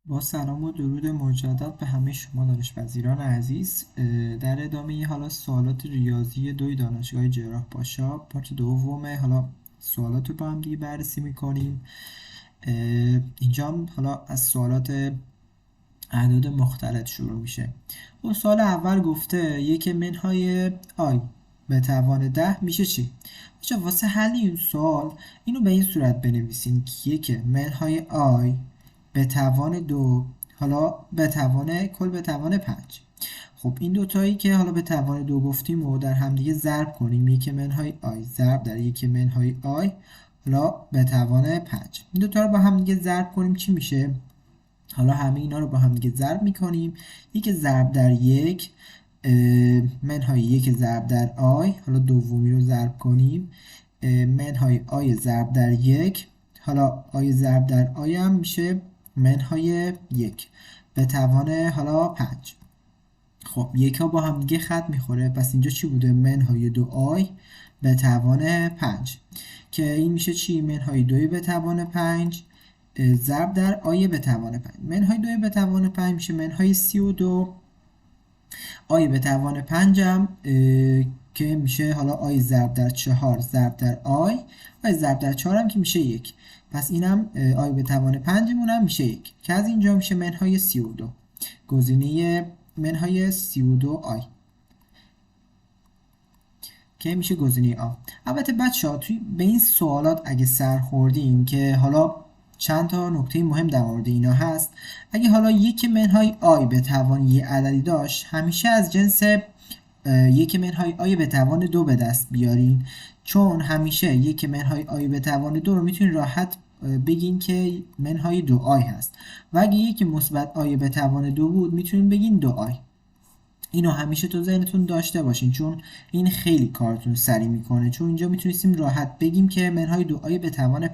با سلام و درود مجدد به همه شما دانشپذیران عزیز. در ادامه حالا سوالات ریاضی دوی دانشگاه جراح پاشا، پارت دوم، حالا سوالات رو با هم دیگه بررسی میکنیم. اینجا هم حالا از سوالات اعداد مختلط شروع میشه. اون سوال اول گفته یک منهای i به توان 10 میشه چی؟ بچه، واسه حل این سوال اینو به این صورت بنویسین که یک منهای i به توان 2، حالا به توان کل به توان 5. خب، این دوتایی که حالا به توان 2 گفتیم و در همدیگه ضرب کنیم، یک منهای i ضرب در یک منهای i حالا به توان 5. این دوتا رو با هم دیگه ضرب کنیم چی میشه؟ حالا همه اینا رو با هم دیگه ضرب میکنیم، یک ضرب در یک منهای یک ضرب در i، حالا دومی رو ضرب کنیم، منهای i ضرب در یک، حالا i ضرب در i هم میشه منهای یک به توان حالا 5. خب، یک ها با هم دیگه خط میخوره، پس اینجا چی بوده؟ منهای 2 i به توان 5 که این میشه چی؟ منهای 2 به توان 5 ضرب در i به توان 5. منهای 2 به توان 5 میشه منهای 32، i به توان 5 هم که میشه حالا i ضرب در 4 ضرب در i، i ضرب در 4 هم که میشه 1. پس اینم i به توان 5 مون هم میشه 1 که از اینجا میشه منهای 32. گزینه منهای 32 i که میشه گزینه آ. البته بچه ها، توی به این سوالات اگه سر خوردیم که حالا چند تا نکته مهم در مورد اینا هست. اگه حالا یک منهای i به توان یه عددی داشت، همیشه از جنس یک منهای i به توان 2 به دست بیارین، چون همیشه یک منهای i به توان 2 رو میتونین راحت بگین که منهای 2 i هست و اگه یک مثبت i به توان 2 بود، میتونین بگین 2 i. اینو همیشه تو ذهنتون داشته باشین، چون این خیلی کارتون سریع میکنه، چون اینجا میتونستیم راحت بگیم که منهای 2 i به توان 5،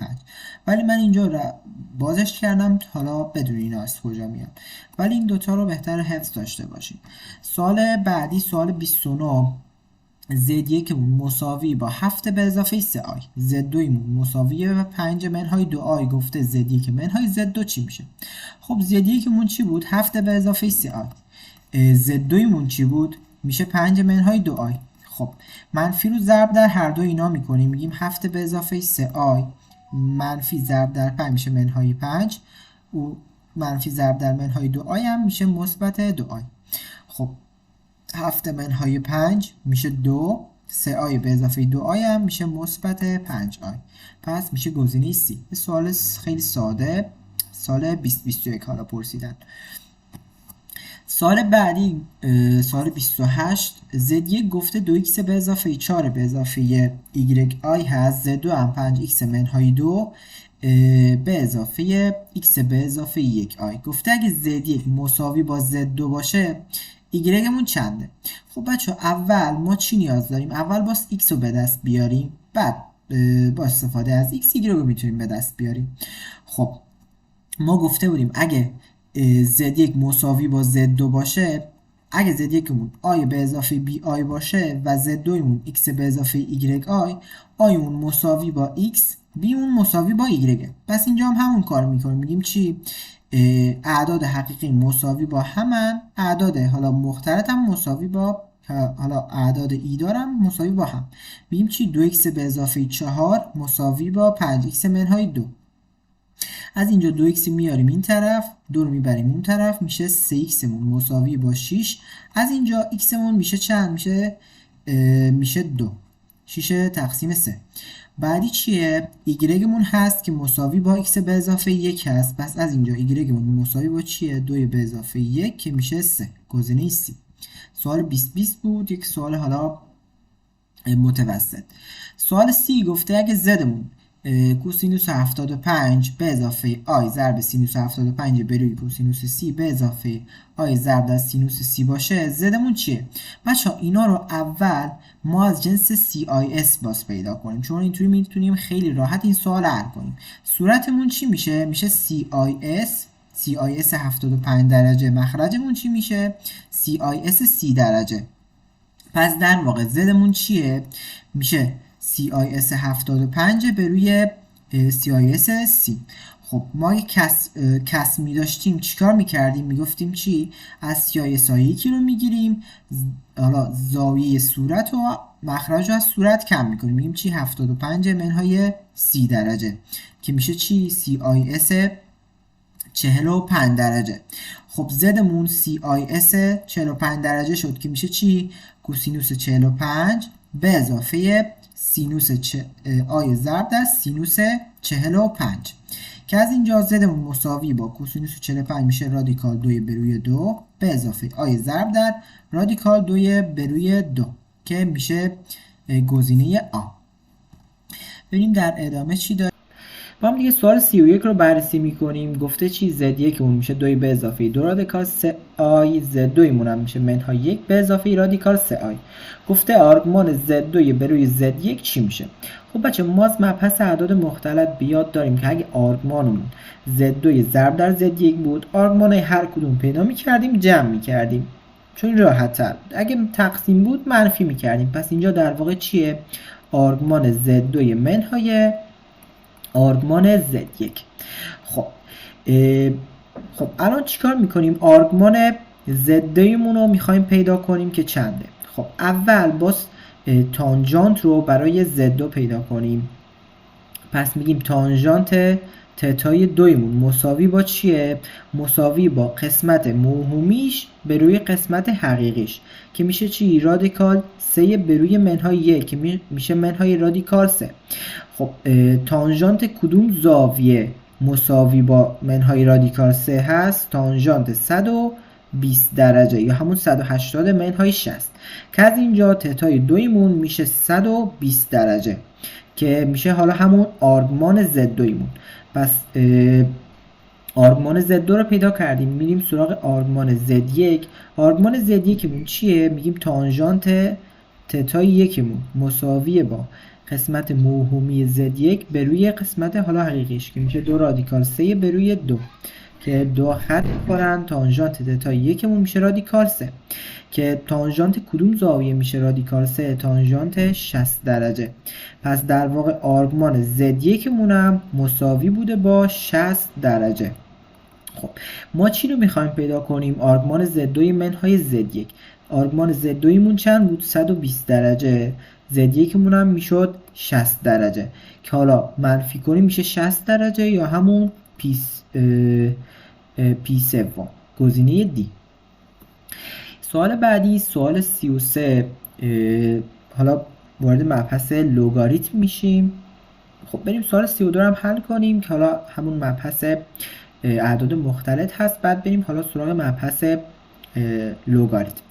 ولی من اینجا بازش کردم. حالا بدون اینا از کجا میاد، ولی این دوتا رو بهتر حفظ داشته باشین. سوال بعدی، سوال 29، z یکمون مساوی با 7 به اضافه 3 i، z دویمون مساوی به 5 منهای 2 i. گفته z یک منهای z دو چی میشه؟ خب، z یکمون چی بود؟ 7 به اضافه 3 i. z دویمون چی بود؟ میشه 5 منهای 2 i. خب، منفی رو ضرب در هر دو اینا میکنیم، میگیم 7 به اضافه 3 i منفی ضرب در 5 میشه منهای 5 و منفی ضرب در منهای 2 i هم میشه مثبت 2 i. خب، 7 منهای 5 میشه 2، 3 i به اضافه 2 i هم میشه مثبت 5 i. پس میشه گزینه C. سوال خیلی ساده، سال 2021 حالا پرسیدن. سوال بعدی، سوال 28، z1 گفته 2x به اضافه 4 به اضافه y i هست، z2 هم 5x منهای 2 به اضافه x به اضافه 1 i. گفته اگه z1 مساوی با z2 باشه، y مون چنده؟ خب بچه، اول ما چی نیاز داریم؟ اول باس x رو به دست بیاریم، بعد با استفاده از x y رو میتونیم به دست بیاریم. خب، ما گفته بودیم اگه z1 مساوی با z2 باشه، اگه z1 مون i به اضافه b i باشه و z2 مون x به اضافه y i، i مون مساوی با x، b مون مساوی با y. پس اینجا هم همون کار میکنیم. میگیم چی؟ اعداد حقیقی مساوی با همن، اعداد حالا مختلط هم مساوی با حالا اعداد ای دارم مساوی با هم. میگیم چی؟ 2x به اضافه 4 مساوی با 5x منهای 2. از اینجا 2x میاریم این طرف، 2 رو میبریم اون طرف، میشه 3x مون مساوی با 6. از اینجا x مون میشه چند؟ میشه 2، 6 تقسیم 3. بعدی چیه؟ y مون هست که مساوی با x به اضافه 1 هست. پس از اینجا y مون مساوی با چیه؟ 2 به اضافه 1 که میشه 3. گزینه C. سوال 20 20 بود، یک سوال حالا متوسط. سوال 30 گفته اگه z مون کوسینوس 75 به اضافه i ضرب سینوس 75 به روی کوسینوس سی به اضافه i ضرب در سینوس سی باشه، z مون چیه؟ بچه، اینا رو اول ما از جنس CIS باس پیدا کنیم، چون اینطوری میتونیم خیلی راحت این سوال حل کنیم. صورتمون چی میشه؟ میشه CIS، CIS 75 درجه. مخرجمون چی میشه؟ CIS 30 درجه. پس در واقع z مون چیه؟ میشه CIS 75 به روی CIS 30. خب. خب ما اگه کس می داشتیم چیکار میکردیم؟ میگفتیم چی؟ از CIS I یکی رو میگیریم، حالا زاویه صورت و مخرج رو از صورت کم میکنیم، میگیم چی؟ 75 منهای 30 درجه که میشه چی؟ CIS 45 درجه. خب Z مون CIS 45 درجه شد که میشه چی؟ کوسینوس 45 به اضافه سینوس I ضرب در سینوس 45 که از اینجا Z مون مساوی با کوسینوس 45 میشه رادیکال 2 به روی 2 به اضافه I ضرب در رادیکال 2 به روی 2 که میشه گزینه آ. ببینیم در ادامه چی داریم. با هم دیگه سوال 31 رو بررسی میکنیم. گفته چی؟ Z 1 مون میشه 2 به اضافه 2 رادیکال 3 I، Z 2 مون هم میشه منهای 1 به اضافه رادیکال 3 I. گفته آرگمان Z 2 به روی Z 1 چی میشه؟ خب بچه ما از مبحث اعداد مختلط بیاد داریم که اگه آرگمانمون Z 2 ضرب در Z 1 بود، آرگمان هر کدوم پیدا میکردیم جمع میکردیم چون راحت تر بود. اگه تقسیم بود منفی میکردیم. پس اینجا در واقع چیه؟ آرگمان Z 2 منهای آرگمان Z1. خب خب الان چیکار میکنیم؟ آرگمان Z2 مون رو میخوایم پیدا کنیم که چنده. خب اول باز تانژانت رو برای Z2 پیدا کنیم. پس میگیم تانژانت تتای دویمون مساوی با چیه؟ مساوی با قسمت موهومیش به روی قسمت حقیقیش که میشه چی؟ رادیکال 3 به روی منهای 1 که میشه منهای رادیکال 3. خب تانژانت کدوم زاویه مساوی با منهای رادیکال 3 هست؟ تانژانت 120 درجه یا همون 180 منهای 60 که از اینجا تتای دویمون میشه 120 درجه که میشه حالا همون آرگمان Z دویمون. پس آرگمان Z2 رو پیدا کردیم، میریم سراغ آرگمان Z1. آرگمان Z1 مون چیه؟ میگیم تانژانت تتای یکمون مساویه با قسمت موهومی Z1 به روی قسمت حالا حقیقیش که میشه 2 رادیکال 3 به روی 2 که دو خط می‌خورن. تانژانت تتای یکمون میشه رادیکال 3 که تانژانت کدوم زاویه میشه رادیکال 3؟ تانژانت 60 درجه. پس در واقع آرگمان Z1 مون هم مساوی بوده با 60 درجه. خب ما چی رو میخوایم پیدا کنیم؟ آرگمان Z2 منهای Z1. آرگمان Z2 مون چند بود؟ 120 درجه. Z1 مون هم میشد 60 درجه که حالا منفی کنیم میشه 60 درجه یا همون پی سوم، گزینه دی. سوال بعدی سوال 33. حالا وارد مبحث لوگاریتم میشیم. خب بریم سوال 32 رو هم حل کنیم که حالا همون مبحث اعداد مختلط هست، بعد بریم حالا سراغ مبحث لوگاریتم.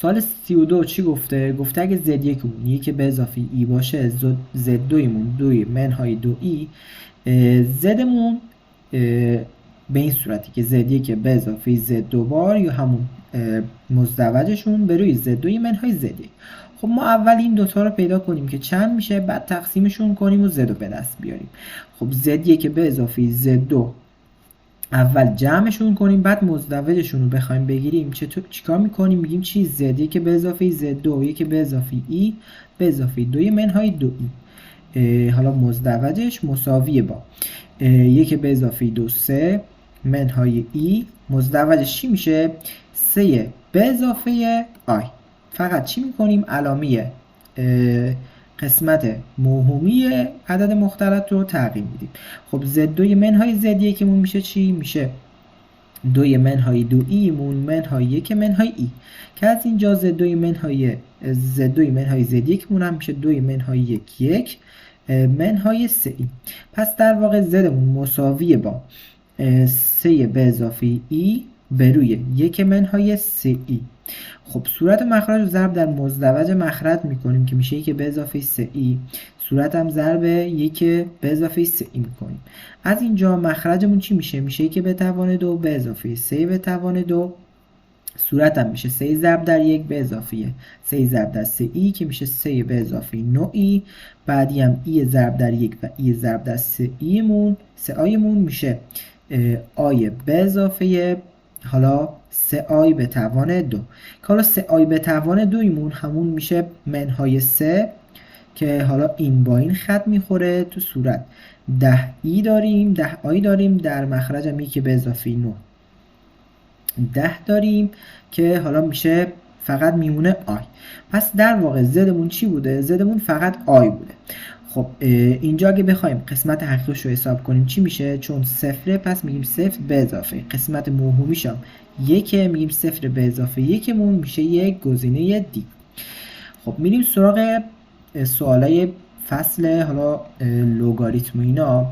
سوال 32 چی گفته؟ گفته اگه Z1 مون 1 به اضافه ای باشه، Z2 مون 2 منهای 2 ای، Z مون به این صورتی که Z1 به اضافه Z2 بار یا همون مزدوجشون به روی Z2 منهای Z1. خب ما اول این دوتا رو پیدا کنیم که چند میشه، بعد تقسیمشون کنیم و Z رو به دست بیاریم. خب Z1 به اضافه Z2 اول جمعشون کنیم، بعد مزدوجشون رو بخوایم بگیریم. چطور چیکار میکنیم؟ میگیم چی؟ Z1 به اضافه Z2 1 به اضافه ای به اضافه 2 منهای 2 ای، حالا مزدوجش مساویه با 1 به اضافه 2 3 منهای ای، مزدوجش چی میشه؟ 3 به اضافه I. فقط چی میکنیم؟ علامه قسمت موهومی عدد مختلط رو تغییر میدیم. خب Z2 منهای Z1 مون میشه چی؟ میشه 2 منهای 2 ای مون منهای 1 منهای ای که از اینجا Z2 منهای Z2 منهای Z1 مون هم میشه 2 منهای 1 1 منهای 3 ای. پس در واقع Z مون مساویه با 3 به اضافه ای به روی 1 منهای 3 ای. خب صورت مخرج رو ضرب در مزدوج مخرج میکنیم که میشه 1 به اضافه 3 ای، صورت هم ضرب 1 به اضافه 3 ای میکنیم. از اینجا مخرجمون چی میشه؟ میشه 1 به توان 2 به اضافه 3 به توان 2، صورت هم میشه 3 ضرب در 1 به اضافه 3 ضرب در 3 ای که میشه 3 به اضافه 9 ای، بعدی هم ای ضرب در 1 و ای ضرب در 3 ای مون 3 آی مون میشه آی به اضافه حالا 3 آی به توان 2 که حالا 3 آی به توان 2 ایمون همون میشه منهای 3 که حالا این با این خط میخوره. تو صورت 10 i داریم، 10 i داریم، در مخرج هم 1 به اضافه 9 10 داریم که حالا میشه فقط میمونه i. پس در واقع z مون چی بوده؟ z مون فقط i بوده. خب اینجا اگه بخوایم قسمت حقیقیش رو حساب کنیم چی میشه؟ چون صفره پس میگیم 0 به اضافه قسمت موهومیش هم 1، میگیم 0 به اضافه 1مون میشه 1، گزینه D. خب میریم سراغ سوالای فصل حالا لوگاریتم و اینا.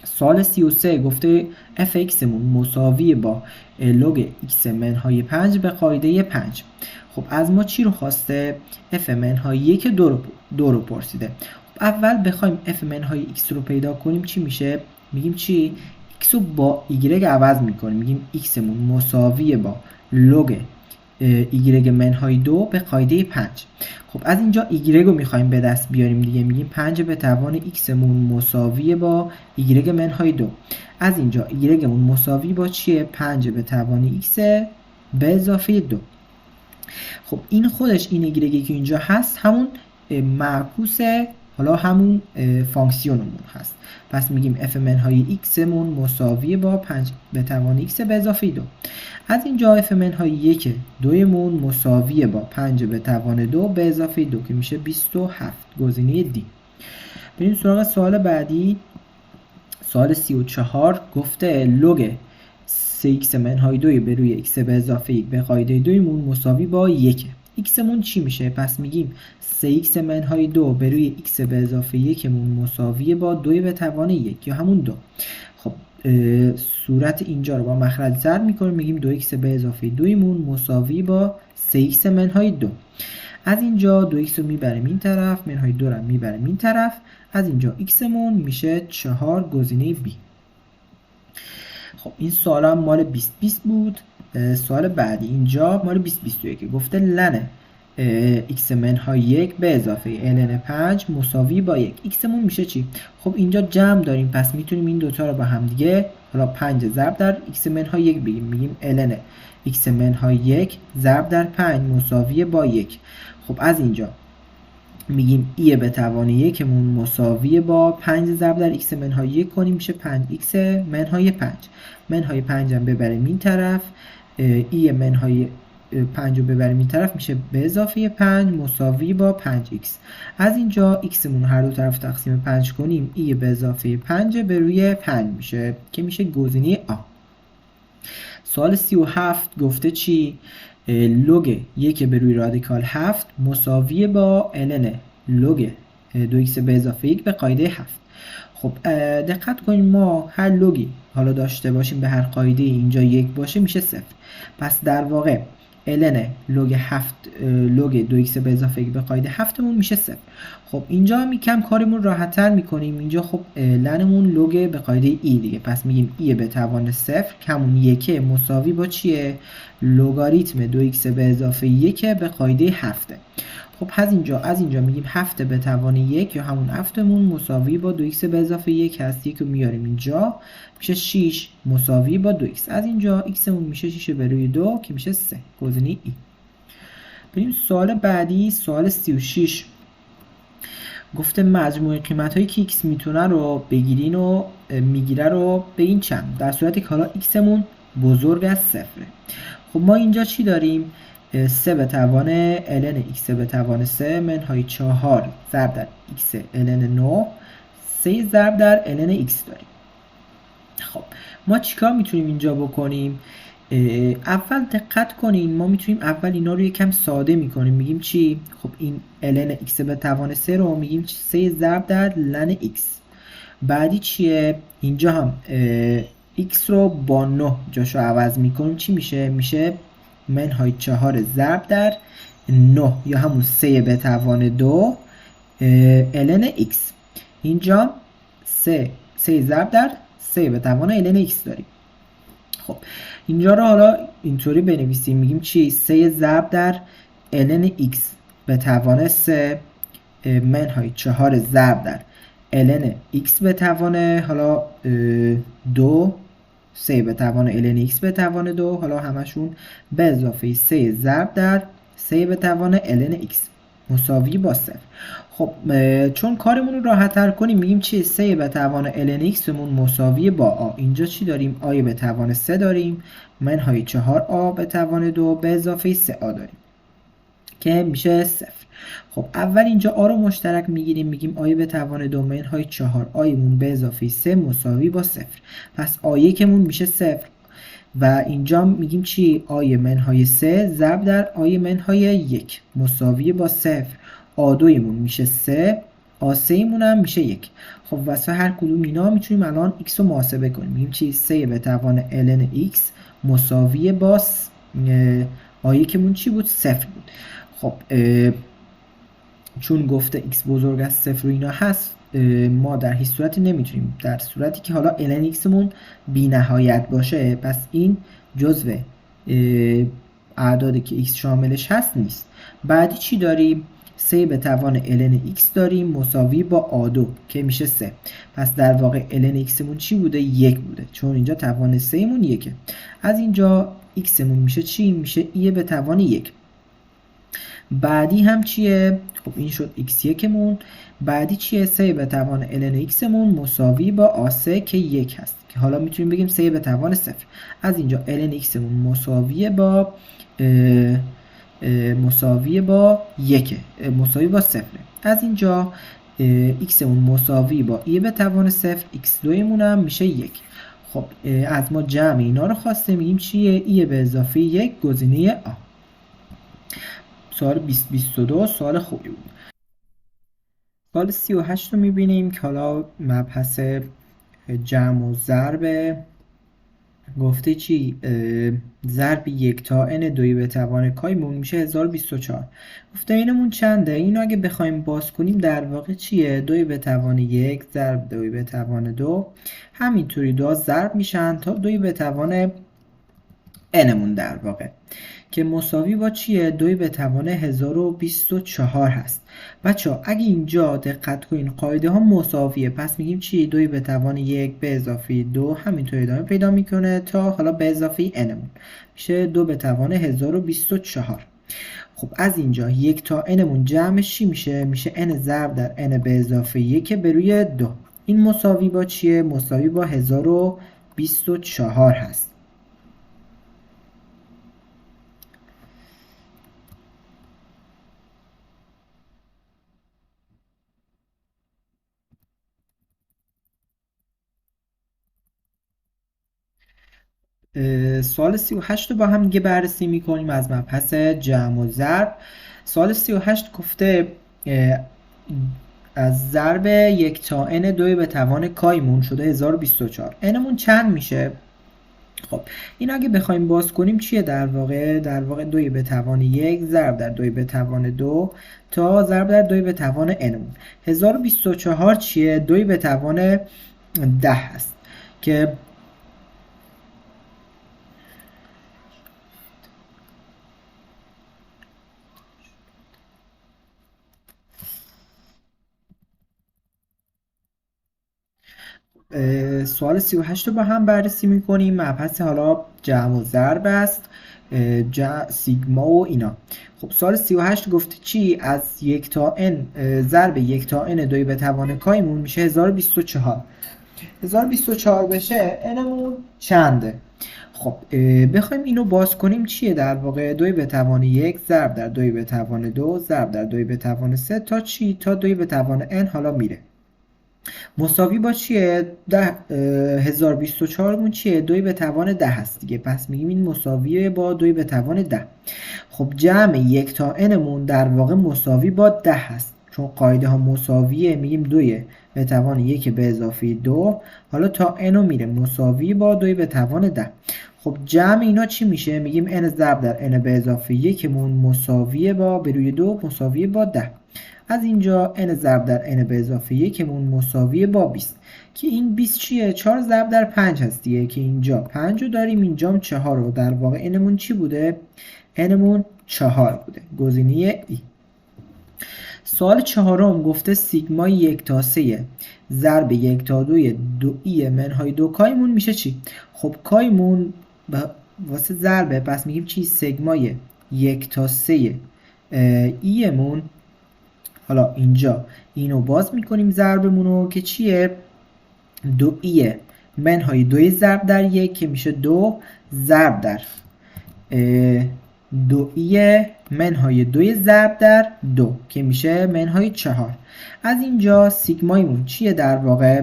سوال 33 گفته fx مون مساوی با log x منهای 5 به قاعده 5. خب از ما چی رو خواسته؟ f منهای 1 دو رو پرسیده. خب اول بخوایم f منهای x رو پیدا کنیم چی میشه؟ میگیم چی؟ x رو با y عوض میکنیم، میگیم x مون مساوی با log y منهای 2 به قاعده 5. خب از اینجا y رو میخوایم به دست بیاریم دیگه، میگیم 5 به توان x مون مساوی با y منهای 2. از اینجا y مون مساوی با چیه؟ 5 به توان x به اضافه 2. خب این خودش این y که اینجا هست همون معکوس حالا همون فانکسیونمون هست. پس میگیم f منهای x مون مساوی با 5 به توان x به اضافه 2. از اینجا f منهای 1 2مون مساوی با 5 به توان 2 به اضافه 2 که میشه 27، گزینه D. بریم سراغ سوال بعدی. سوال 34 گفته log 3x منهای 2 به روی x به اضافه 1 به قاعده 2 مون مساوی با 1. x مون چی میشه؟ پس میگیم 3x منهای 2 به روی x به اضافه 1 مون مساوی با 2 به توان 1 یا همون 2. خب صورت اینجا رو با مخرج ضرب میکنیم، میگیم 2x به اضافه 2 مون مساوی با 3x منهای 2. از اینجا 2x رو میبریم این طرف، منهای 2 رو میبریم این طرف. از اینجا x مون میشه 4، گزینه B. خب این سوال هم مال 2020 بود. سوال بعدی اینجا مال 2021 گفته ln x منهای 1 به اضافه ln 5 مساوی با 1. x مون میشه چی؟ خب اینجا جمع داریم، پس میتونیم این دوتا رو با هم دیگه حالا 5 ضرب در x منهای 1 بگیم. میگیم ln x منهای 1 ضرب در 5 مساوی با 1. خب از اینجا میگیم e به توان 1 مون مساوی با 5 ضرب در x منهای 1 کنیم میشه 5x منهای 5. منهای 5 هم ببریم این طرف، e منهای 5 رو ببریم این طرف میشه به اضافه 5 مساوی با 5x. از اینجا x مون هر دو طرف تقسیم 5 کنیم، e به اضافه 5 به روی 5 میشه که میشه گزینه آ. سوال 37 گفته چی؟ log 1 به روی رادیکال 7 مساوی با ln log 2x به اضافه 1 به قاعده 7. خب دقت کنیم ما هر log ی حالا داشته باشیم به هر قاعده اینجا 1 باشه میشه 0. پس در واقع ln log 7 log 2x به اضافه 1 به قاعده 7 مون میشه 0. خب اینجا هم یکم کارمون راحت‌تر میکنیم. اینجا خب ln مون log به قاعده e دیگه، پس میگیم e به توان 0 کمون 1 مساوی با چیه؟ لوگاریتم 2x به اضافه 1 به قاعده 7. خب از اینجا میگیم 7 به توان 1 یا همون 7 مون مساوی با 2x به اضافه 1 هست. 1 رو میاریم اینجا میشه 6 مساوی با 2x. از اینجا x مون میشه 6 به روی 2 که میشه 3، گزینه ای. بریم سوال بعدی. سوال 36 گفته مجموعه قیمت هایی که x میتونه رو بگیرین و میگیره رو به این چند، در صورتی که حالا x مون بزرگ از صفره. خب ما اینجا چی داریم؟ 3 به توان ln x به توان 3 منهای 4 ضرب در x ln 9 3 ضرب در ln x داریم. خب ما چیکار میتونیم اینجا بکنیم؟ اول دقت کنین ما میتونیم اول اینا رو یکم ساده میکنیم. میگیم چی؟ خب این ln x به توان 3 رو میگیم 3 ضرب در ln x. بعدی چیه؟ اینجا هم x رو با 9 جاشو عوض میکنیم، چی میشه؟ میشه منهای 4 ضرب در 9 یا همون 3 به توان 2 ln x. اینجا 3 ضرب در 3 به توان ln x داریم. خب اینجا رو حالا اینطوری بنویسیم، میگیم چی؟ 3 ضرب در ln x به توان 3 منهای 4 ضرب در ln x به توان حالا 2 3 به توان ln x به توان 2 حالا همشون به اضافه 3 ضرب در 3 به توان ln x. مساوی با 0. خب چون کارمون رو راحت‌تر کنیم میگیم چی؟ 3 به توان ln x مون مساوی با a. اینجا چی داریم؟ a به توان 3 داریم، منهای 4a به توان 2 به اضافه 3a داریم که میشه 0. خب اول اینجا a رو مشترک میگیریم، میگیم a به توان 2 منهای 4a مون به اضافه 3 مساوی با 0. پس a یکمون میشه 0 و اینجا میگیم چی؟ a منهای 3 ضرب در a منهای 1 مساوی با 0. a دویمون میشه 3، a سه‌مون هم میشه 1. خب واسه هر کدوم اینا میتونیم الان x رو محاسبه کنیم. میگیم چی؟ 3 به توان ln x مساوی با a یکمون چی بود؟ 0 بود. خب چون گفته x بزرگ از 0 و اینا هست، ما در هیچ صورتی نمیتونیم، در صورتی که حالا ln x مون بی نهایت باشه، پس این جزو اعدادی که x شاملش هست نیست. بعدی چی داریم؟ 3 به توان ln x داریم مساوی با a2 که میشه 3. پس در واقع ln x مون چی بوده؟ 1 بوده، چون اینجا توان 3 مون 1. از اینجا x مون میشه چی؟ میشه e به توان 1. بعدی هم چیه؟ خب این شد x1 مون. بعدی چیه؟ 3 به توان ln x مون مساوی با a3 که 1 هست، که حالا میتونیم بگیم 3 به توان 0. از اینجا ln x مون مساوی با 1، مساوی با 0. از اینجا x مون مساوی با e به توان 0، x2 مون هم میشه 1. خب از ما جمع اینا رو خواسته، میگیم چیه؟ e به اضافه 1، گزینه آ. سوال 2022 سوال خوبی بود. سوال 38 رو میبینیم که حالا مبحث جمع و ضرب. گفته چی؟ ضرب 1 تا n 2 به توان کایمون میشه 1024. گفته اینمون چنده؟ اینو اگه بخوایم باز کنیم در واقع چیه؟ 2 به توان 1 ضرب 2 به توان 2، همینطوری دو ضرب میشن تا 2 به توان n مون در واقع، که مساوی با چیه؟ 2 به توان 1024 هست. بچه اگه اینجا دقت کنین قاعده ها مساویه، پس میگیم چی؟ 2 به توان 1 به اضافه 2 همینطور ادامه پیدا میکنه تا حالا به اضافه n مون میشه 2 به توان 1024. خب از اینجا 1 تا n مون جمعش چی میشه؟ میشه n ضرب در n به اضافه 1 به روی 2. این مساوی با چیه؟ مساوی با 1024 هست. سوال 38 رو با هم دیگه بررسی میکنیم از مبحث جمع و ضرب. سوال 38 گفته از ضرب 1 تا n 2 به توان کایمون شده 1024. n مون چند میشه؟ خب این اگه بخوایم باز کنیم چیه در واقع؟ در واقع 2 به توان 1 ضرب در 2 به توان 2 تا ضرب در 2 به توان n مون. 1024 چیه؟ 2 به توان 10 هست که سوال 38 رو با هم بررسی میکنیم. مبحث حالا جمع و ضرب است، سیگما و اینا. خب سوال 38 گفته چی؟ از 1 تا n ضرب 1 تا n 2 به توان کایمون میشه 1024. 1024 بشه n مون چنده؟ خب بخوایم اینو باز کنیم چیه در واقع؟ 2 به توان 1 ضرب در 2 به توان 2 ضرب در 2 به توان 3 تا چی؟ تا 2 به توان n حالا میره. مساوی با چیه؟ 1024 مون چیه؟ 2 به توان 10 هست دیگه. پس میگیم این مساویه با 2 به توان 10. خب جمع 1 تا n مون در واقع مساوی با 10 هست، چون قاعده ها مساویه. میگیم 2 به توان 1 به اضافه 2 حالا تا n رو میره مساوی با 2 به توان 10. خب جمع اینا چی میشه؟ میگیم n ضرب در n به اضافه 1 مون مساویه با به روی 2 مساویه با 10. از اینجا n ضرب در n به اضافه 1 مون مساویه با 20 که این 20 چیه؟ 4 ضرب در 5 هست دیگه، که اینجا 5 رو داریم اینجا 4 رو. در واقع n مون چی بوده؟ n مون 4 بوده. گزینه ای. سوال چهارم گفته سیگما 1 تا 3 ضرب 1 تا 2 2 ای منهای 2 کایمون میشه چی؟ خب کایمون واسه ضربه، پس میگیم چی؟ سیگمای 1 تا 3 ایمون حالا اینجا اینو باز میکنیم ضربمون رو که چیه؟ 2 e منهای 2 ضرب در 1 که میشه 2 ضرب در 2 e منهای 2 ضرب در 2 که میشه منهای 4. از اینجا سیگمایمون چیه در واقع؟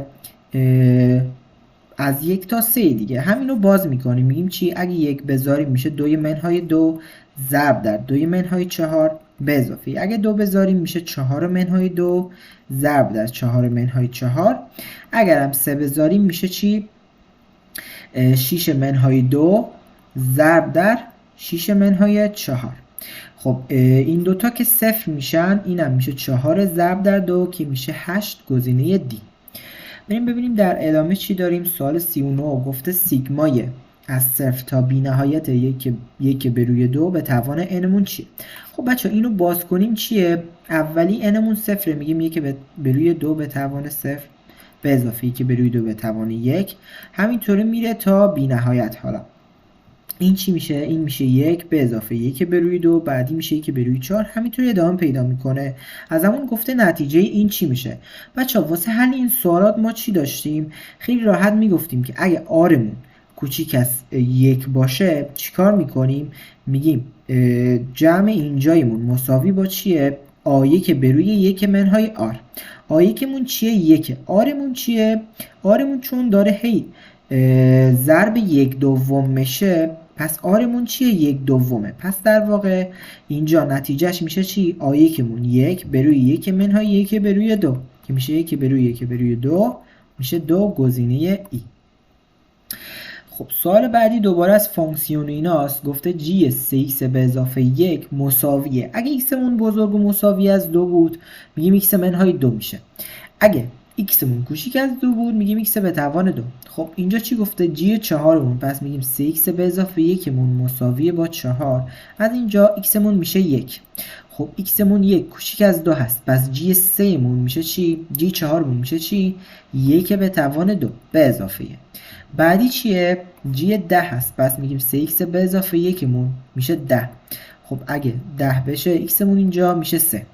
از 1 تا 3 دیگه. همینو باز میکنیم، میگیم چی؟ اگه 1 بذاریم میشه 2 منهای 2 ضرب در 2 منهای 4 به اضافه اگه 2 بذاریم میشه 4 منهای 2 ضرب در 4 منهای 4. اگرم 3 بذاریم میشه چی؟ 6 منهای 2 ضرب در 6 منهای 4. خب این دوتا که صفر میشن، اینم میشه 4 ضرب در 2 که میشه 8، گزینه دی. بریم ببینیم در ادامه چی داریم. سوال 39 گفته سیگمای از 0 تا بی نهایت 1 به روی 2 به توان n مون چیه؟ خب بچه اینو باز کنیم چیه؟ اولی n مون 0، میگیم 1 به روی 2 به توان 0 به اضافه 1 به روی 2 به توان 1، همینطوری میره تا بی نهایت. حالا این چی میشه؟ این میشه 1 به اضافه 1 به روی 2، بعدی میشه 1 به روی 4، همینطوری ادامه پیدا میکنه. از همون گفته نتیجه این چی میشه؟ بچه‌ها واسه حل این سوالات ما چی داشتیم؟ خیلی راحت میگفتیم که اگه r مون کوچیک از 1 باشه چیکار میکنیم؟ میگیم جمع اینجایمون مساوی با چیه؟ a1 به روی 1 منهای r. a1 مون چیه؟ 1. r مون چیه؟ r مون چون داره هی ضرب 1/2 میشه، پس r مون چیه؟ 1/2. پس در واقع اینجا نتیجهش میشه چی؟ a1 مون 1 به روی 1 منهای 1 به روی 2 که میشه 1 به روی 1 به روی 2 میشه 2، گزینه ای. خب سوال بعدی دوباره از فانکسیون ایناست. گفته g 3x به اضافه 1 مساویه. اگه x مون بزرگ و مساوی از 2 بود میگیم x منهای 2 میشه. اگه x مون کوچیک از 2 بود میگیم x به توان 2. خب اینجا چی گفته؟ g 4 مون، پس میگیم 3x به اضافه 1 مون مساویه با 4. از اینجا x مون میشه 1. خب x مون 1 کوچیک از 2 هست، پس g 3 مون میشه چی؟ g 4 مون میشه چی؟ 1 به توان 2 به اضافه. بعدی چیه؟ g 10 هست، پس میگیم 3x به اضافه 1 مون میشه 10. خب اگه 10 بشه x مون اینجا میشه 3.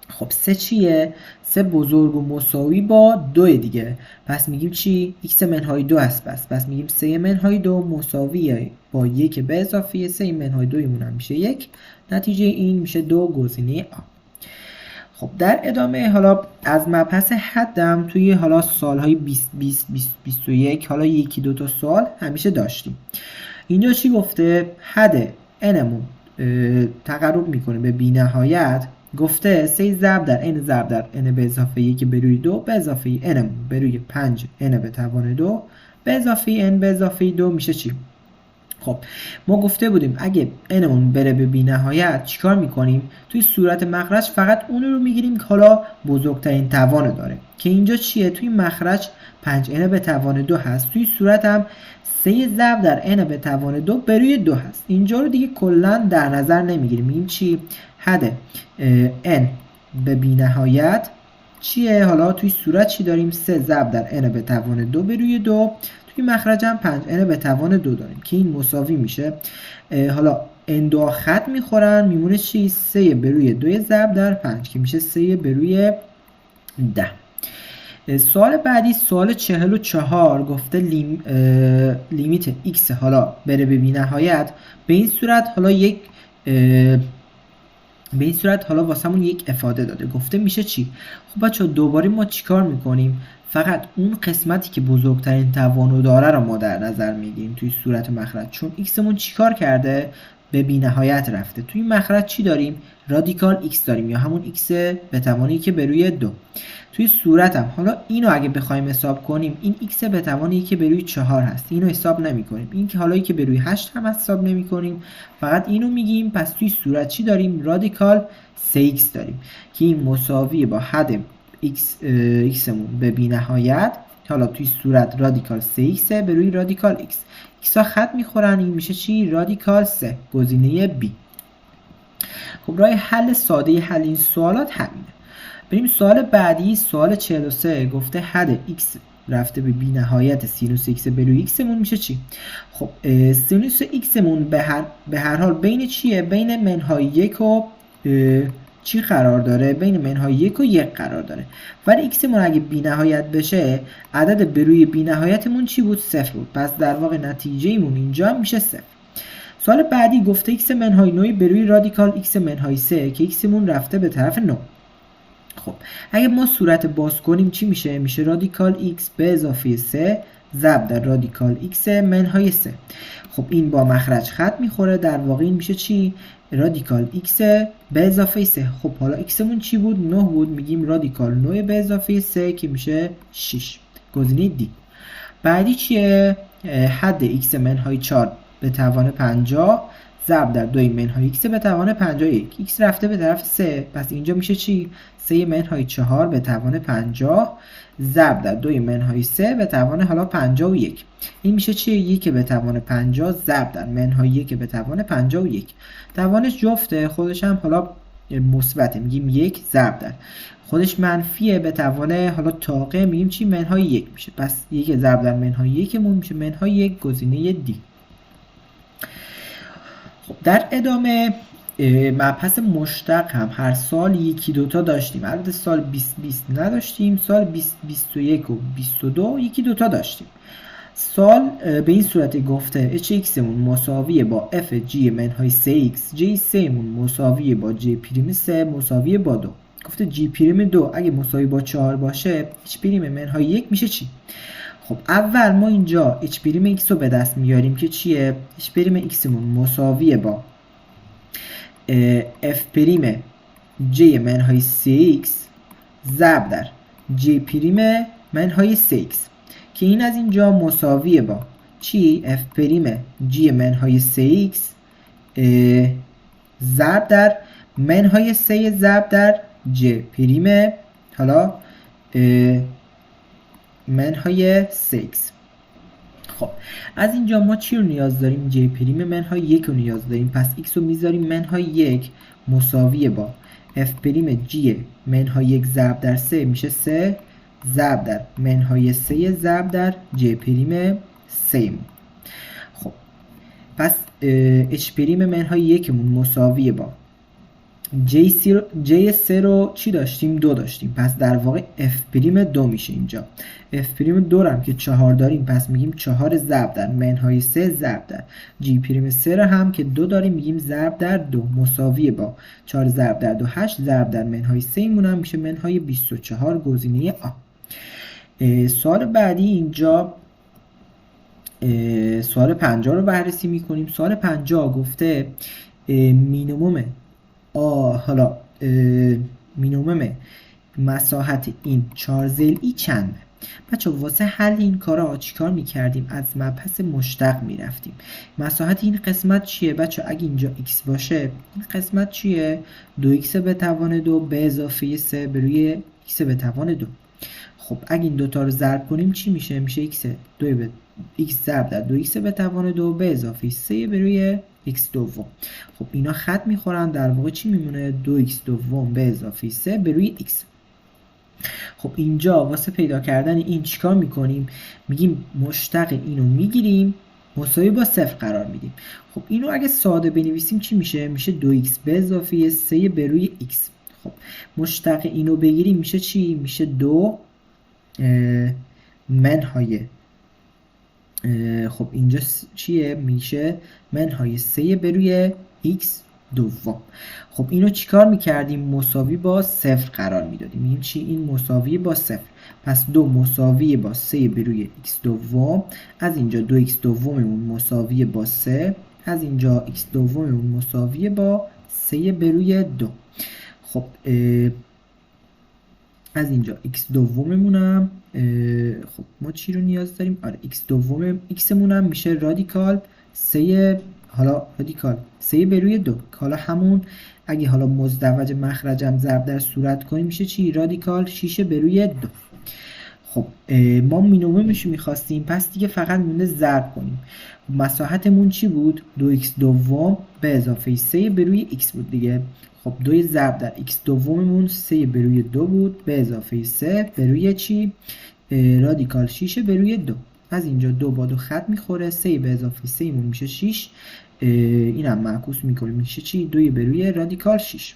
خب 3 چیه؟ 3 بزرگ و مساوی با 2 دیگه، پس میگیم چی؟ x منهای 2 هست، پس میگیم 3 منهای 2 مساویه با 1 به اضافه 3 منهای 2 مون هم میشه 1. نتیجه این میشه 2، گزینه آ. خب در ادامه حالا از مبحث حدم توی حالا سالهای 20 20 20 21 حالا یکی دو تا سوال همیشه داشتیم. اینجا چی گفته؟ حد n مون تقرب میکنه به بی نهایت. گفته 3 ضرب در n ضرب در n به اضافه 1 به روی 2 به اضافه n به روی 5 n به توان 2 به اضافه n به اضافه 2 میشه چی؟ خب ما گفته بودیم اگه n مون بره به بی نهایت چیکار میکنیم؟ توی صورت مخرج فقط اون رو میگیریم که حالا بزرگترین توان داره، که اینجا چیه؟ توی مخرج 5 n به توان 2 هست، توی صورت هم 3 ضرب در n به توان 2 به روی 2 هست. اینجا رو دیگه کلا در نظر نمیگیریم. میگیم چی؟ حد n به بی نهایت چیه؟ حالا توی صورت چی داریم؟ 3 ضرب در n به توان 2 به روی 2، توی مخرج هم 5 n به توان 2 داریم که این مساوی میشه. حالا n دو خط میخورن، میمونه چی؟ 3 به روی 2 ضرب در 5 که میشه 3 به روی 10. سوال بعدی سوال 44 گفته limit x حالا بره به بی نهایت به این صورت، حالا یک به این صورت حالا واسمون یک افاده داده، گفته میشه چی؟ خب بچه‌ها دوباره ما چیکار میکنیم؟ فقط اون قسمتی که بزرگترین توانو داره رو ما در نظر میگیریم توی صورت مخرج، چون x مون چیکار کرده؟ به بی نهایت رفته. توی مخرج چی داریم؟ رادیکال x داریم یا همون x به توانی که به روی 2. توی صورتم حالا اینو اگه بخوایم حساب کنیم، این x به توانی که به روی 4 هست، اینو حساب نمی‌کنیم. این که حالا که به روی 8 هم حساب نمی‌کنیم، فقط اینو میگیم. پس توی صورت چی داریم؟ رادیکال 3x داریم که این مساوی با حد x مون به بی نهایت، حالا توی صورت رادیکال 3x به روی رادیکال x، x ها خط میخورن، این میشه چی؟ رادیکال 3، گزینه B. خب راه حل ساده حل این سوالات همینه. بریم سوال بعدی، سوال 43 گفته حد x رفته به بی نهایت سینوس x به روی x مون میشه چی؟ خب سینوس x مون به هر حال بین چیه؟ بین منهای 1 و چی قرار داره؟ بین منهای 1 و 1 قرار داره. ولی x مون اگه بی نهایت بشه، عدد به روی بی نهایتمون چی بود؟ 0 بود. پس در واقع نتیجه مون اینجا میشه 0. سوال بعدی گفته x منهای 9 به روی رادیکال x منهای 3 که x مون رفته به طرف 9. خب اگه ما صورت باز کنیم چی میشه؟ میشه رادیکال x به اضافه 3 ضرب در رادیکال x منهای 3. خب این با مخرج خط میخوره، در واقع این میشه چی؟ رادیکال x به اضافه 3. خب حالا x مون چی بود؟ 9 بود. میگیم رادیکال 9 به اضافه 3 که میشه 6. گزینه D. بعدی چیه؟ حد x منهای 4 به توان 50 ضرب در 2 منهای x به توان 51. x رفته به طرف 3، پس اینجا میشه چی؟ 3 منهای 4 به توان 50 ضرب در 2 منهای 3 به توان حالا 51. این میشه چی؟ 1 به توان 50 ضرب در منهای 1 به توان 51. توانش جفته، خودش هم حالا مثبته، میگیم 1 ضرب در خودش منفیه به توان حالا طاقه، میگیم چی؟ منهای 1 میشه. پس 1 ضرب در منهای 1 مون میشه منهای 1. گزینه D. خب در ادامه مبحث مشتق هم هر سال یکی دوتا داشتیم. البته سال 2020 نداشتیم، سال 2021 و 22 یکی دوتا داشتیم. سوال به این صورت گفته h مون مساویه با f g منهای 3x، g 3 مون مساویه با g پریم 3 مساویه با 2. گفته g پریم 2 اگه مساوی با 4 باشه h پریم منهای 1 میشه چی؟ خب اول ما اینجا h پریم x رو به دست میاریم که چیه؟ h پریم x مون مساویه با f پریم g منهای 3x ضرب در g پریم منهای 3x که این از اینجا مساویه با چی؟ f پریم g منهای 3x ضرب در منهای 3 ضرب در g پریم حالا منهای 3x. خب از اینجا ما چی رو نیاز داریم؟ g پریم منهای 1 رو نیاز داریم. پس x رو میذاریم منهای 1 مساویه با f پریم g منهای 1 ضرب در 3 میشه 3 ضرب در منهای 3 ضرب در g پریم 3. خب پس h پریم منهای 1 مون مساویه با g 3 رو چی داشتیم؟ 2 داشتیم. پس در واقع f پریم 2 میشه اینجا. f پریم 2 رو هم که 4 داریم، پس میگیم 4 ضرب در منهای 3 ضرب در g پریم 3 رو هم که 2 داریم، میگیم ضرب در 2 مساویه با 4 ضرب در 2 8 ضرب در منهای 3 مون هم میشه منهای 24. گزینه آ. سوال بعدی اینجا سوال 50 رو بررسی میکنیم. سوال 50 گفته مینیموم حالا مینیموم مساحت این 4 ضلعی چنده؟ بچه واسه حل این کارا چیکار میکردیم؟ از مبحث مشتق میرفتیم. مساحت این قسمت چیه بچه؟ اگه اینجا x باشه این قسمت چیه؟ 2x به توان 2 به اضافه 3 به روی x به توان 2. خب اگه این دوتا رو ضرب کنیم چی میشه؟ میشه x 2 به x ضرب در 2x به توان 2 به اضافه 3 به روی x دوم. خب اینا خط میخورن، در واقع چی میمونه؟ 2x دوم به اضافه 3 به روی x. خب اینجا واسه پیدا کردن این چیکار میکنیم؟ میگیم مشتق اینو میگیریم، مساوی با 0 قرار میدیم. خب اینو اگه ساده بنویسیم چی میشه؟ میشه 2x به اضافه 3 به روی x. خب مشتق اینو بگیریم میشه چی؟ میشه 2 منهای، خب اینجا چیه؟ میشه منهای 3 به روی x دوم. خب اینو چیکار میکردیم؟ مساوی با 0 قرار میدادیم. میگیم چی؟ این مساوی با 0. پس 2 مساوی با 3 به روی x دوم. از اینجا 2x دوممون مساوی با 3. از اینجا x دوممون مساوی با 3 به روی 2. خب از اینجا x دوممونم، خب ما چی رو نیاز داریم؟ آره، x دوم x مون هم میشه رادیکال 3، حالا رادیکال 3 به روی 2. حالا همون اگه حالا مزدوج مخرجم ضرب در صورت کنیم میشه چی؟ رادیکال 6 به روی 2. خب ما مینیممش میخواستیم، پس دیگه فقط مونده ضرب کنیم. خب مساحتمون چی بود؟ 2x دوم به اضافه 3 به روی x بود دیگه. خب 2 ضرب در x دوممون 3 به روی 2 بود به اضافه 3 به روی چی؟ رادیکال 6 به روی 2. از اینجا 2 با 2 خط میخوره، 3 به اضافه 3 مون میشه 6. اینم معکوس میکنیم، میشه چی؟ 2 به روی رادیکال 6.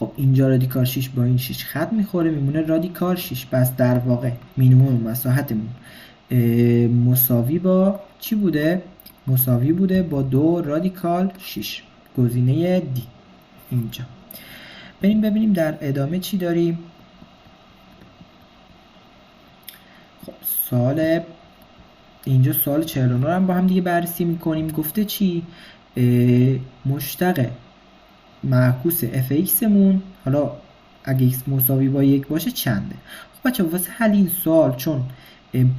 خب اینجا رادیکال 6 با این 6 خط میخوره، میمونه رادیکال 6. پس در واقع مینیمم مساحتمون مساوی با چی بوده؟ مساوی بوده با 2 رادیکال 6، گزینه دی. اینجا بریم ببینیم در ادامه چی داریم. خب سوال اینجا سوال 49 رو هم با هم دیگه بررسی میکنیم. گفته چی؟ مشتق معکوس f مون، حالا اگه x مساوی با 1 باشه چنده؟ خب بچه‌ها واسه حل این سوال چون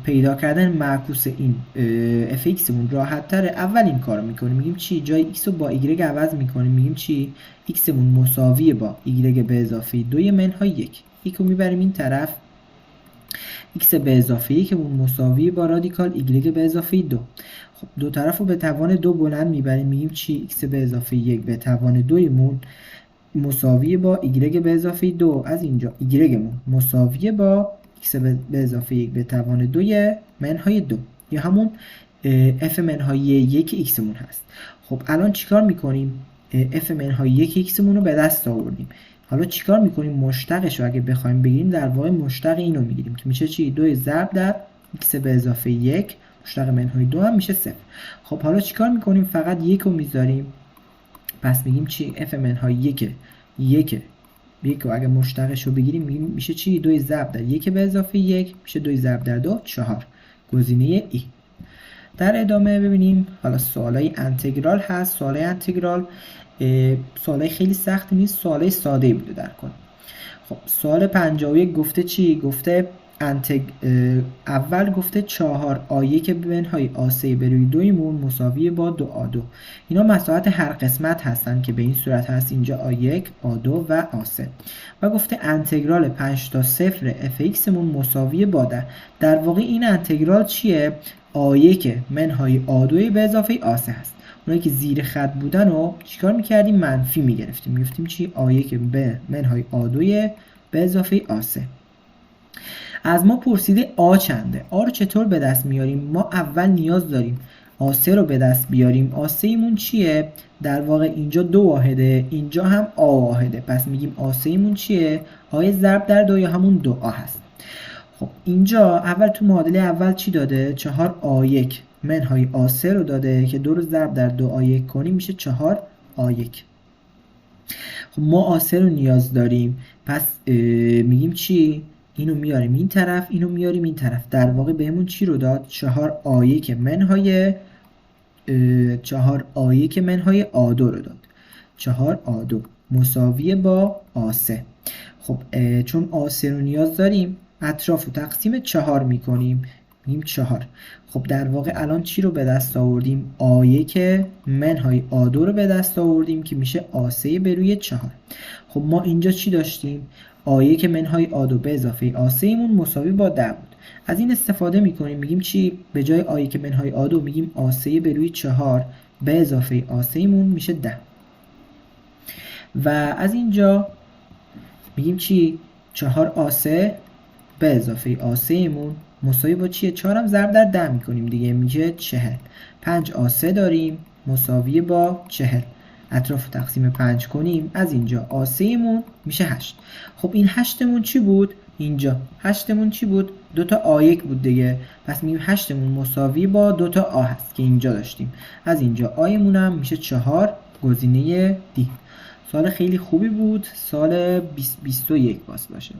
پیدا کردن معکوس این f مون راحت تره، اول این کارو میکنیم. میگیم چی؟ جای x رو با y عوض میکنیم. میگیم چی؟ x مون مساوی با y به اضافه 2 منهای 1. یک رو میبریم این طرف، x به اضافه 1 مون مساوی با رادیکال y به اضافه 2. خب دو طرف رو به توان 2 بلند میبریم. میگیم چی؟ x به اضافه 1 به توان 2 مون مساوی با y به اضافه 2. از اینجا y مون مساوی با x به اضافه 1 به توان 2 منهای 2 یا همون f منهای 1 x مون هست. خب الان چیکار میکنیم؟ f منهای 1 x مون رو به دست آوردیم. حالا چیکار میکنیم؟ مشتقش رو اگه بخوایم بگیریم در واقع مشتق اینو میگیریم که میشه چی؟ 2 ضرب در x به اضافه 1 مشتق منهای 2 هم میشه 0. خب حالا چیکار میکنیم؟ فقط 1 رو میذاریم. پس میگیم چی؟ f منهای 1 1 1 رو اگه مشتقش رو بگیریم میشه چی؟ 2 ضرب در 1 به اضافه 1 میشه 2 ضرب در 2 4، گزینه ای. در ادامه ببینیم حالا سوالای انتگرال هست. سوالای انتگرال سوالای خیلی سختی نیست، سوالای ساده‌ای بوده در کل. خب سوال 51 گفته چی؟ گفته اول گفته 4 آ1 منهای آ3 به روی 2 مون مساوی با 2 آ2. اینا مساحت هر قسمت هستن که به این صورت هست، اینجا آ1 آ2 و آ3. و گفته انتگرال 5 تا 0 اف مون مساوی با 10. در واقع این انتگرال چیه؟ آ1 منهای آ2 به اضافه آ3 هست. اونایی که زیر خط بودن رو چیکار میکردیم؟ منفی میگرفتیم. میگفتیم چی؟ آ1 به منهای آ2 به اضافه آ3. از ما پرسیده آ چنده؟ آ رو چطور به دست میاریم؟ ما اول نیاز داریم آ3 رو به دست بیاریم. آ3 مون چیه؟ در واقع اینجا 2 واحده، اینجا هم آ واحده. پس میگیم آ3 مون چیه؟ آ ضرب در 2 یا همون 2 آ هست. خب اینجا اول تو معادله اول چی داده؟ 4 آ1 منهای آ3 رو داده که 2 رو ضرب در 2 آ1 کنیم میشه 4 آ1. خب ما آ3 رو نیاز داریم. پس میگیم چی؟ اینو میاریم این طرف، اینو میاریم این طرف. در واقع بهمون چی رو داد؟ 4 آ1 منهای 4 آ1 منهای آ2 رو داد. 4 آ2 مساوی با آ3. خب چون آ3 رو نیاز داریم اطراف رو تقسیم 4 میکنیم، میگیم 4. خب در واقع الان چی رو به دست آوردیم؟ آ1 منهای آ2 رو به دست آوردیم که میشه آ3 به روی 4. خب ما اینجا چی داشتیم؟ آ1 منهای آ2 به اضافه آ3 مون مساوی با 10 بود. از این استفاده میکنیم، میگیم چی؟ به جای آ1 منهای آ2 میگیم آ3 به روی 4 به اضافه آ3 مون میشه 10. و از اینجا میگیم چی؟ 4 آ3 به اضافه آ3 مون مساوی با چیه؟ 4 هم ضرب در 10 میکنیم دیگه، میشه 40. 5 آ3 داریم مساوی با 40. اطراف تقسیم 5 کنیم، از اینجا آ3 مون میشه 8. خب این 8 مون چی بود؟ اینجا 8 مون چی بود؟ 2 تا آ1 بود دیگه. پس میگیم 8 مون مساوی با 2 تا آ هست که اینجا داشتیم. از اینجا آ مون هم میشه 4، گزینه دی. سوال خیلی خوبی بود، سال 2021 باز باشه.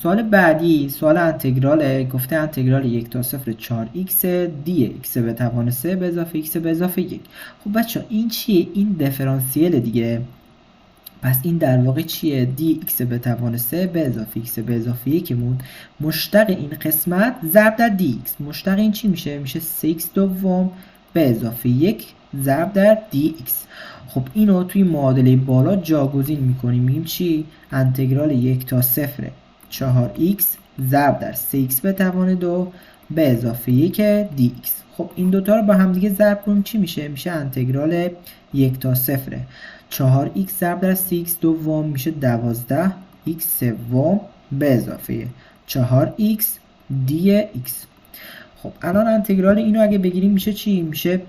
سوال بعدی سوال انتگراله. گفته انتگرال 1 تا 0 4x dx به توان 3 به اضافه x به اضافه 1. خب بچه این چیه؟ این دیفرانسیل دیگه. پس این در واقع چیه؟ dx به توان 3 به اضافه x به اضافه 1 مون مشتق این قسمت ضرب در dx. مشتق این چی میشه؟ میشه 3x دوم به اضافه 1 ضرب در dx. خب اینو توی معادله بالا جاگزین میکنیم. میگیم چی؟ انتگرال 1 تا 0 4x ضرب در 3x به توان 2 به اضافه 1 dx. خب این دوتا رو با هم دیگه ضرب کنیم چی میشه؟ میشه انتگرال 1 تا 0 4x ضرب در 3x دوم میشه 12x سوم به اضافه 4x dx. خب الان انتگرال اینو اگه بگیریم میشه چی؟ میشه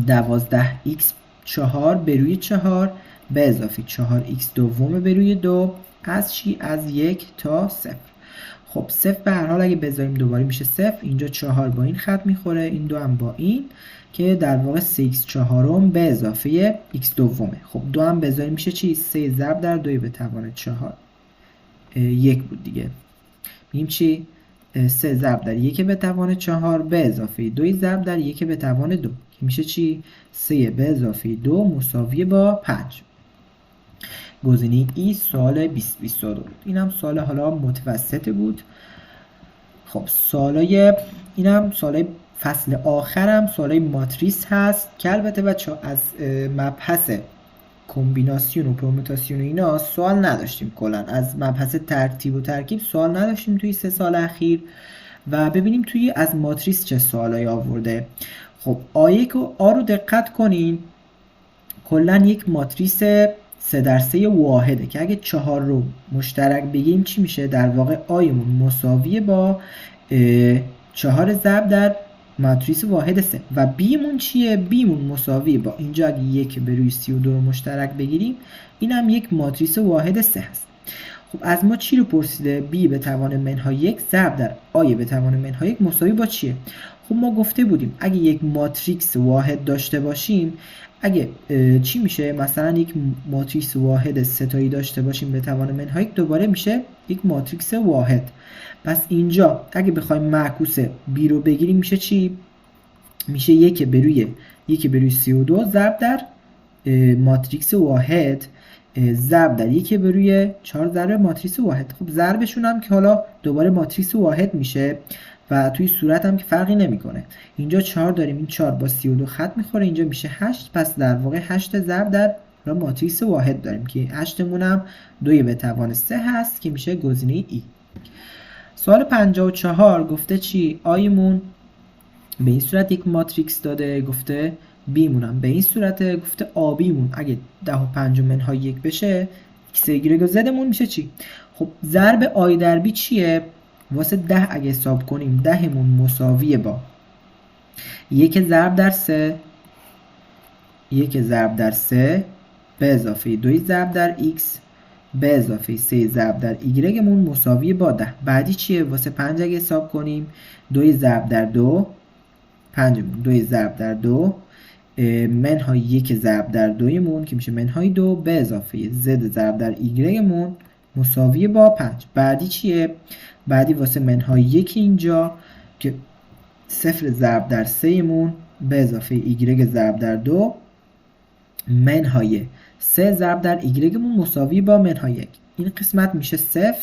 12x 4 به روی 4 به اضافه 4x دوم به روی 2 از چی؟ از 1 تا 0. خب 0 به هر حال اگه بذاریم دوباره میشه 0. اینجا 4 با این خط میخوره، این 2 هم با این، که در واقع 3x چهارم به اضافه x دومه. خب 2 هم بذاریم میشه چی؟ 3 ضرب در 2 به توان 4، 1 بود دیگه. میگیم چی؟ 3 ضرب در 1 به توان 4 به اضافه 2 ضرب در 1 به توان 2 که میشه چی؟ 3 به اضافه 2 مساوی با 5. گزینه ای سال 2022 بود. اینم سال حالا متوسط بود. خب سالای اینم سالای فصل آخرم سالای ماتریس هست که البته بچه‌ها از مبحث کمبیناسیون و پرموتاسیون و اینا سوال نداشتیم، کلا از مبحث ترتیب و ترکیب سوال نداشتیم توی 3 سال اخیر. و ببینیم توی از ماتریس چه سوالایی آورده. خب آ1 و آ رو دقت کنین، کلا یک ماتریس 3 در 3 واحده که اگه 4 رو مشترک بگیم چی میشه؟ در واقع آیمون مساویه با 4 ضرب در ماتریس واحد 3. و بیمون چیه؟ بیمون مساویه با اینجا اگه 1 به روی 32 رو مشترک بگیریم، اینم یک ماتریس واحد 3 هست. خب از ما چی رو پرسیده؟ بی به توان منهای 1 ضرب در آی به توان منهای 1 مساوی با چیه؟ خب ما گفته بودیم اگه یک ماتریکس واحد داشته باشیم، اگه چی میشه؟ مثلا یک ماتریکس واحد ستایی داشته باشیم به توان منهای 1، دوباره میشه یک ماتریکس واحد. پس اینجا اگه بخوایم معکوس بی رو بگیریم میشه چی؟ میشه 1 به روی 1 به روی 32 ضرب در ماتریکس واحد ضرب در 1 به روی 4 ضرب ماتریکس واحد. خب ضربشون هم که حالا دوباره ماتریکس واحد میشه و توی صورت هم که فرقی نمیکنه. اینجا 4 داریم، این 4 با 32 خط میخوره، اینجا میشه 8. پس در واقع 8 ضرب در ماتریکس واحد داریم که 8 مون هم 2 به توان 3 هست که میشه گزینه ای. سوال 54 گفته چی؟ آیمون به این صورت یک ماتریکس داده، گفته بیمون هم به این صورت، گفته آبیمون اگه 10 و 5 منهای 1 بشه x y و z مون میشه چی؟ خب ضرب آی در بی چیه؟ واسه 10 اگه حساب کنیم 10 مون مساویه با 1 ضرب در 3، 1 ضرب در 3 به اضافه 2 ضرب در x به اضافه 3 ضرب در y مون مساوی با 10. بعدی چیه؟ واسه 5 اگه حساب کنیم 2 ضرب در 2، 5 مون 2 ضرب در 2 منهای 1 ضرب در 2 مون که میشه منهای 2 به اضافه z ضرب در y مون مساوی با 5. بعدی چیه؟ بعدی واسه منهای 1 اینجا که 0 ضرب در 3 مون به اضافه y ضرب در 2 منهای 3 ضرب در y مون مساوی با منهای 1. این قسمت میشه 0.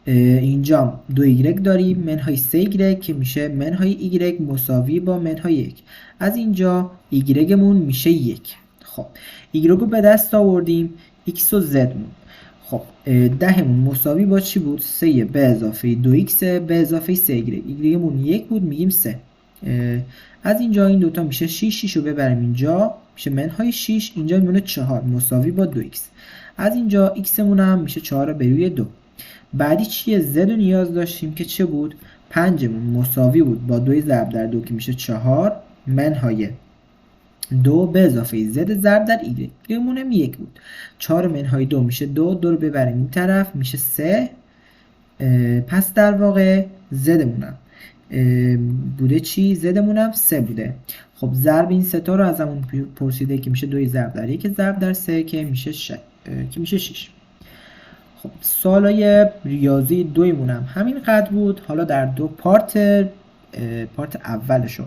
اینجا 2 y داریم منهای 3 y که میشه منهای y مساوی با منهای 1. از اینجا y مون میشه 1. خب y رو به دست آوردیم، x و z مون. خب 10 مون مساوی با چی بود؟ 3 به اضافه 2x به اضافه 3 y. y مون 1 بود، میگیم 3. از اینجا این دوتا میشه 6، 6 رو ببریم اینجا میشه منهای 6، اینجا میمونه 4 مساوی با 2x. از اینجا x مون هم میشه 4 به روی 2. بعدی چیه؟ z رو نیاز داشتیم که چه بود؟ 5 مون مساوی بود با 2 ضرب در 2 که میشه 4 منهای 2 به اضافه z ضرب در y. y مون هم 1 بود. 4 منهای 2 میشه 2، 2 رو ببریم این طرف میشه 3. پس در واقع z مون هم بوده چی؟ z مون هم 3 بوده. خب ضرب این سه تا رو ازمون پرسیده که میشه 2 ضرب در 1 ضرب در 3 که میشه 6. خب سوالای ریاضی دویمون هم همین قدر بود. حالا در دو پارت، پارت اولشو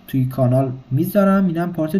توی کانال میذارم، اینم پارت